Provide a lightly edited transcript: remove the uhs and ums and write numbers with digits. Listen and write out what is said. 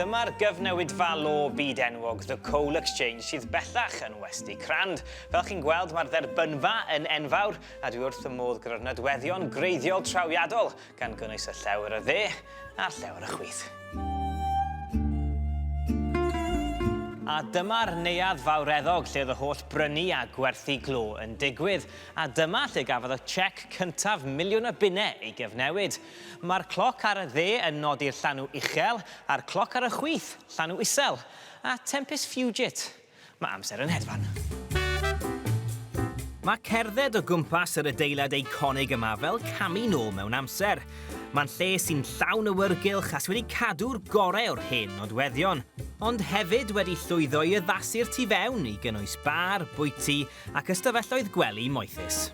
Dyma'r gyfnewidfa lo byd enwog The Coal Exchange sydd bellach yn westy crand. Fel chi'n gweld mae'r dderbynfa yn enfawr a dwi wrth fy modd gyda'r nodweddion gwreiddiol trawiadol gan gynnwys y llew ar y dde a'r llew ar y chwith. A dyma'r neuadd fawreddog lle oedd y holl brynu a gwerthu glo yn digwydd. A dyma lle gafodd y cheque cyntaf miliwn o bunnau ei gyfnewid. Mae'r cloc ar y dde yn nodi'r llanw uchel, a'r cloc ar y chwith, llanw isel. A tempus fugit. Mae amser yn hedfan. Mae cerdded o gwmpas yr adeilad eiconig yma fel camu nôl mewn amser. Mae'n lle sy'n llawn awyrgylch a sydd wedi cadw'r gorau o'r hen nodweddion, ond hefyd wedi llwyddo i addasu'r tu fewn i gynnwys bar, bwyty ac ystafelloedd gwely moethus.